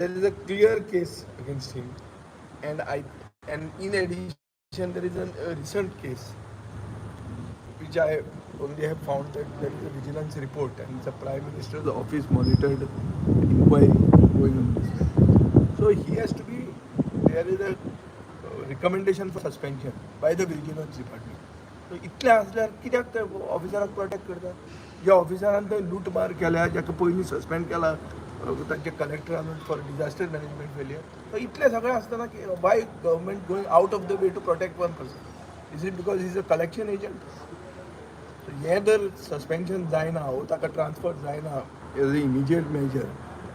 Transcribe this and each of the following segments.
There is a clear case against him, and in addition there is a recent case which I only have found that there is a vigilance report and the Prime Minister's office monitored inquiry going on this. So he has to be, there is a recommendation for suspension by the vigilance department. So इतलें आसल्यार कित्याक ते ऑफिसराक protect करता? ज्या ऑफिसरान थंय लूटमार केल्या, जाका पयलीं सस्पेंड केला तांच्या कलेक्टरान for disaster management failure, so इतलें सगळें आसतना why government going out of the way to protect one person? Is it because is a collection agent? हें जर सस्पेन्शन जायना वो ताका ट्रान्सफर जायना as a immediate measure,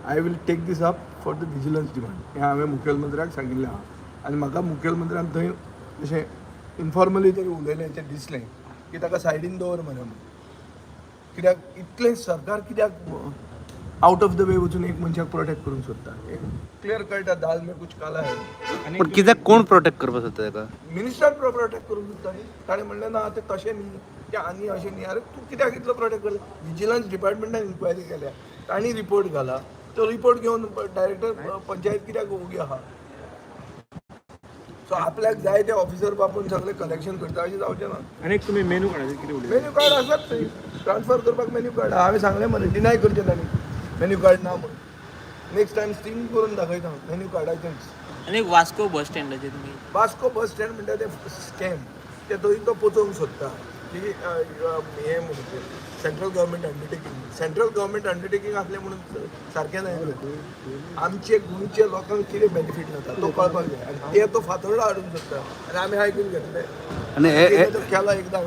I will take this up for the vigilance demand. हें हांवें मुखेलमंत्र्याक सांगिल्लें आहा आनी म्हाका मुखेलमंत्र्यान थंय अशें इनफॉर्मली तरी उलयलें तें दिसलें की ताका सायडीन दवर मरे म्हणून. कित्याक इतलें सरकार कित्याक आउट ऑफ the वे वचून एक मनशाक प्रोटेक्ट करूंक सोदता? एक क्लियर कळटा, दाल में कुछ काला है. पण कित्याक कोण प्रोटेक्ट करपाक सोदता ताका? मिनिस्टर प्रोटेक्ट करूंक सोदता न्ही. ताणें म्हणलें ना, तें तशें न्ही, तें आनी अशें न्ही. अरे, तूं कित्याक इतलो प्रोटेक्ट करता? विजिलन्स डिपार्टमेंटान इन्क्वायरी केल्या, तांणी रिपोर्ट घाला. तो रिपोर्ट घेवन डायरेक्टर पंचायत कित्याक ओगी आहा? सो आपल्याक जाय ते ऑफिसर बापून सगळें कलेक्शन करता अशें जावचें ना. आनी एक तुमी मेनू कार्डाचेर कितें उलयले? मेन्यू कार्ड आसात थंय, ट्रान्सफर करपाक मेन्यू कार्ड. हांवें सांगलें मरे, डिनाय करचें तांणी मेन्यू कार्ड ना म्हणून. नेक्स्ट टायम स्टिंग करून दाखयता मेन्यू कार्डाचेंच. आनी एक वास्को बस स्टँडाचेर तुमी वास्को बस स्टँड म्हणटा ते स्कॅम, ते थंय तो पोचोवंक सोदता की हें म्हणून तें central government undertaking. Central government undertaking आसलें म्हणून सारकें जायना. आमचे गोंयच्या लोकांक कितें बेनिफीट जाता तो कळपाक जाय आनी ते तो फातोर्डा हाडूंक सोदता आनी आमी आयकून घेतले. आनी तेणें तो केला एकदां.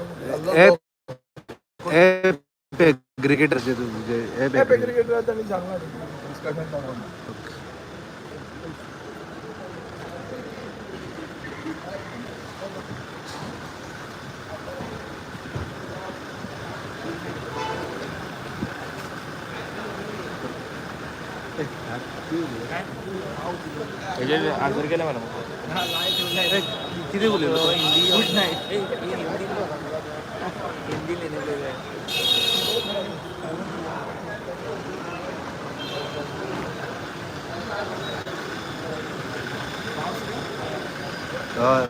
एप एग्रीगेटरचे तुमचे एप एप एग्रीगेटर तांणी सांगलां, डिस्कशन जावन. आन्सर केलें मला. कितें उलयलो? Good night. हिंदी हिंदी लेने पे गए. हय.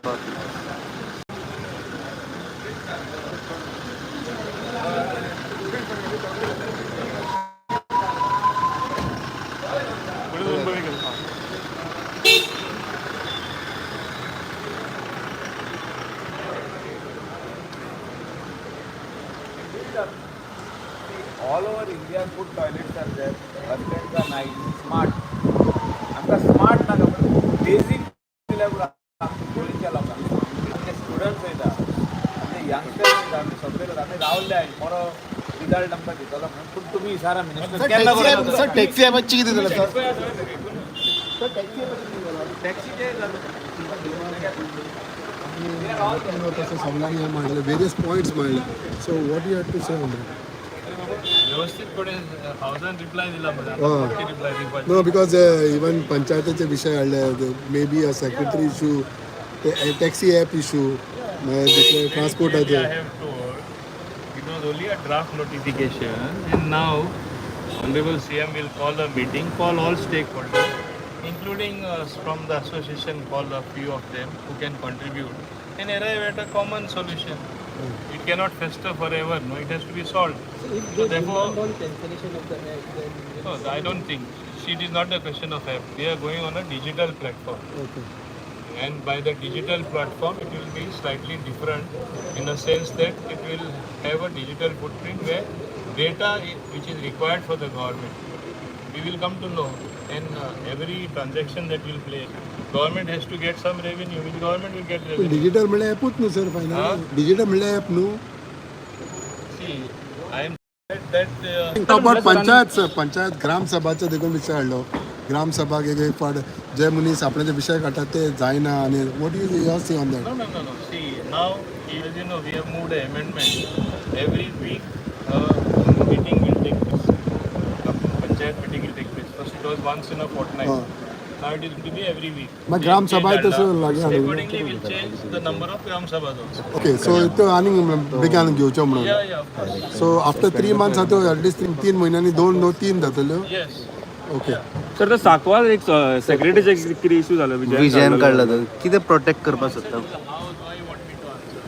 All over India good toilets are there, bus stands are nice, smart. आमकां स्मार्ट नाका पण बेजीक दिल्यार पुरो आमच्या गोंयच्या लोकांक. आमचे स्टुडंट्स वयता, आमचे यंगस्टर्स वयता, आमी सगळे लोक आमी रावले आनी बरो रिजल्ट आमकां दितलो म्हणून. पूण तुमी विचारा मिनिस्टर केन्ना करतलो? सर, टॅक्सी ॲपाची कितें जालां सर? टॅक्सीचेर जाता. तसं सगळ्यांनी हें मांडलें, वेरियस पॉयंट्स मांडले, so what you have to say on that? व्यवस्थितपणे हाऊसान रिप्लाय दिला मरे. हय. रिप्लाय दिवपाचे. नो, because even पंचायतीचे विशय हाडले, may be a secretary issue, taxi app issue, मागीर दुसरे ट्रान्सपोर्टाचे. I have told, it was only a draft notification and now Honorable CM will call a meeting, call all stakeholders, including us from the association, call a few of them who can contribute and arrive at a common solution. It cannot fester forever, no, it has to be solved. So therefore, no, I don't think. See, it is not a question of app. We are going on a digital platform. Okay. And by the digital platform, it will be slightly different in the sense that it will have a digital footprint where data which is required for the government, we will come to know. And every transaction that will play, government has to get some revenue, which government will get पण revenue. Digital म्हणल्यार ॲपूच न्हू sir final? Digital म्हणल्यार app न्हू? See, I am that about panchayat sir, panchayat ग्रामसभाचो देखून विशय हाडलो. ग्रामसभा एक एक फावट जे मनीस आपणाचे विशय काडटात ते जायना आनी what you your say on that? No. See, now, as you know, we have moved an amendment. Every week, meeting will take place. A panchayat meeting will take place. First, it was once in a fortnight. Now it is going to be every week. Mug gram sabha Change तसं आणला. लागीं हाडूंक. Accordingly, we'll change the number of Gram Sabhas also. Okay, so त्यो आनीक बेगीन घेवचो म्हणून. Yeah, of course. So after 3 months आतां एटलिस्ट 3 म्हयन्यांनी दोन न्हू तीन जातल्यो. Yes. ओके. सर, ते सांकवाल एक सेक्रेटरीचे कितें इश्यू जालो. विजयान काडला तो कितें प्रोटेक्ट करपाक सोदता? How do I want me to answer?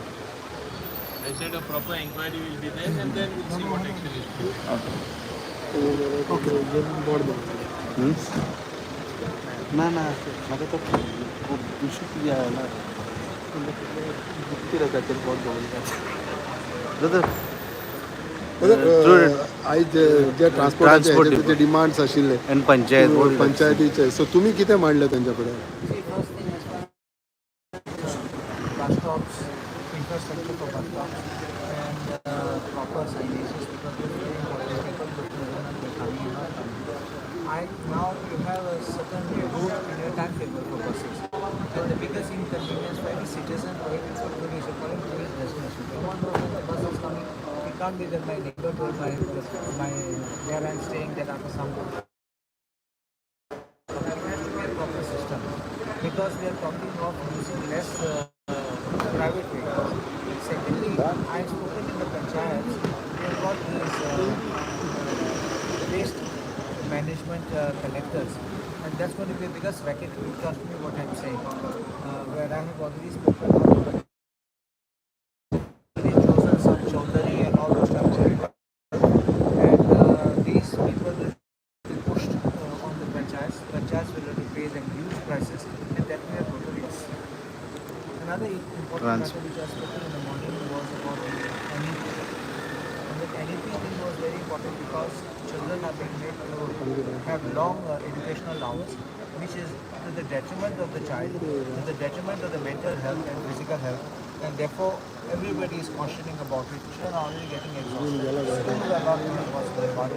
I said a proper inquiry will be there and then we'll see what action is taken. ना ना, म्हाका तो इशू कितें आहा ना. आयज जे जे ट्रान्सपोर्टाचे Transport जे डिमांड्स आशिल्ले आनी पंचायत पंचायतीचे, सो तुमी कितें मांडलें तेंच्या कडेन? See, first thing, as far as bus stops, infrastructure for bus stops and proper signages, because it's very important. People look to know they're coming and not coming. I now you have a certain route in your timetable for buses. And the biggest inconvenience for any citizen or even for tourists, or calling tourist destination. No one knows when the bus is coming. It can't be that my neighbor told my where I'm staying that after some. There has to be a proper system because we are talking of using less private vehicles. Secondly, I have spoken in the panchayats, we have got these waste management collectors, and that's going to be a biggest racket, you trust me what I'm saying, where I have already spoken about the chosen some Chaudhary and all those types of people. And these people will be pushed on the panchayats. Panchayats will have to pay them huge prices, and that may have total loss. Another important matter which I spoken in the morning was about the NEP. And that NEP thing was very important because children are being made to have long educational hours, which is to the detriment of the child, to the detriment of the mental health and physical health, and therefore everybody is cautioning about it. Children are already getting exhausted. Schools are not knowing what's going on,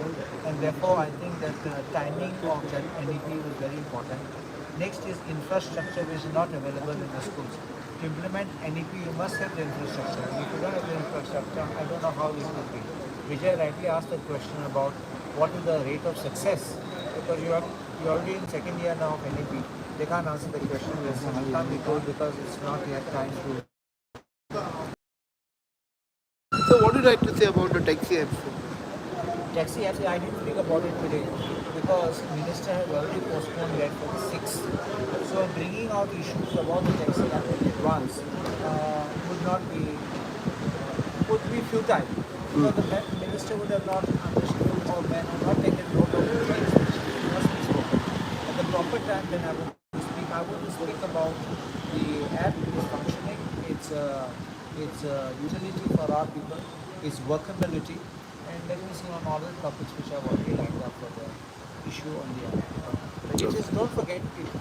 and therefore I think that the timing of that NEP was very important. Next is infrastructure, which is not available in the schools. To implement NEP, you must have the infrastructure. If you don't have the infrastructure, I don't know how it will be. Vijay rightly asked the question about what is the rate of success, because you're already in second year now of NEP. They can't answer the question. Yes, it can't be told because it's not yet time to. So what you like to say about the taxi apps? Taxi apps, I didn't speak about it today because minister has already postponed that for the 6th. So bringing out issues about the taxi app in advance would not be, would be futile. Because the minister would have not understood or may have not taken note of the things which must be spoken. At the proper time when I want to speak, I want to speak about the app is functioning, its utility for our people, its workability, and let me see on all the topics which I've already lined up for the issue on the app. But it is, don't forget,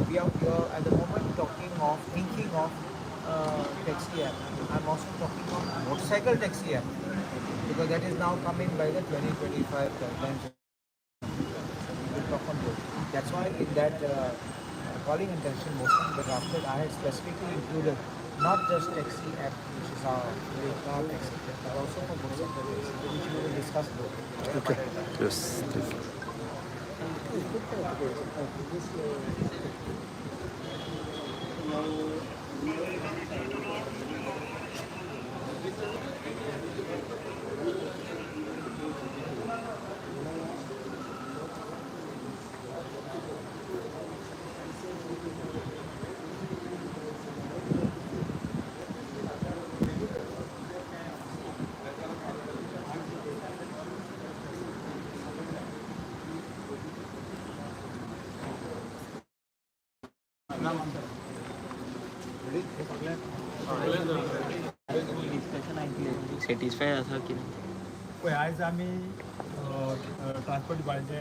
we are at the moment talking of, thinking of taxi app. I'm also talking of motorcycle taxi app, because that is now coming by the 2025 guidelines. So we will talk on both. That's why in that calling attention motion, the drafted, I had specifically included not just taxi app, which is our car taxi, but also for motorcycle taxi, which we will discuss both. Okay. Yes, thank you. Satisfy आसा कितें? पळय, आयज आमी transport डिपार्टमेंटचे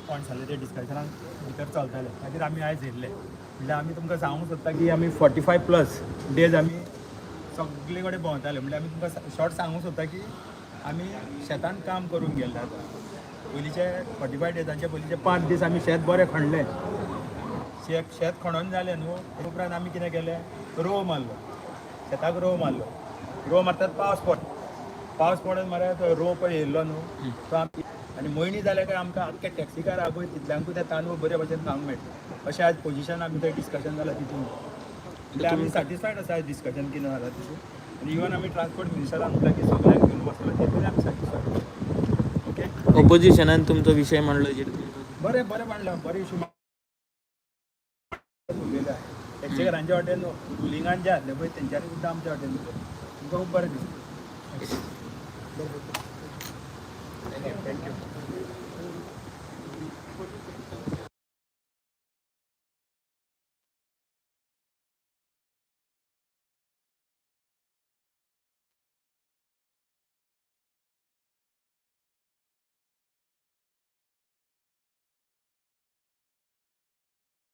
points जाले ते डिस्कशनान भितर चलताले, मागीर आमी आयज येयल्ले. म्हणल्यार आमी तुमकां सांगूंक सोदता की आमी 45+ डेज आमी सगळे कडेन भोंवताले. म्हणल्यार आमी तुमकां शॉर्ट सांगूंक सोदता की आमी शेतान काम करूंक गेल्ले. आतां पयलींचे 45 डेजांचे पयलींचे 5 दीस आमी शेत बरें खणलें. शेत खणोन जालें न्हू, उपरांत आमी कितें केलें, रोव मारलो शेताक. रोव मारलो, रोव मारतात पावस पड, पावस पडून मरे तो रोव पळय येयल्लो न्हू तो आमी आनी मळणी जाल्या काय आमकां आख्खे टॅक्सीकार पळय तितल्यांकूय ते तांदूळ बरे भशेन खावंक मेळटा. अशें आयज पोजिशन आमी थंय डिस्कशन जालां तितून. म्हणल्यार आमी सॅटिस्फायड आसा आयज डिस्कशन कितें जालां तितून. आनी इवन आमी ट्रान्सपोर्ट मिनिस्टरान म्हटलें की सगळ्यांक घेवन बसलो, तेतून आमी सॅटिस्फायड. ओके. ऑपोजिशनान तुमचो विशय मांडलो जेर तुमचो. बरें बरें मांडलां, बरें इशू उलयल्या. टॅक्सीकारांच्या वाटेन रुलिंगान जे आसले पळय तेंच्यांनी सुद्दां आमच्या वाटेन उलयलें. तुमकां खूब बरें दिसता. Thank you.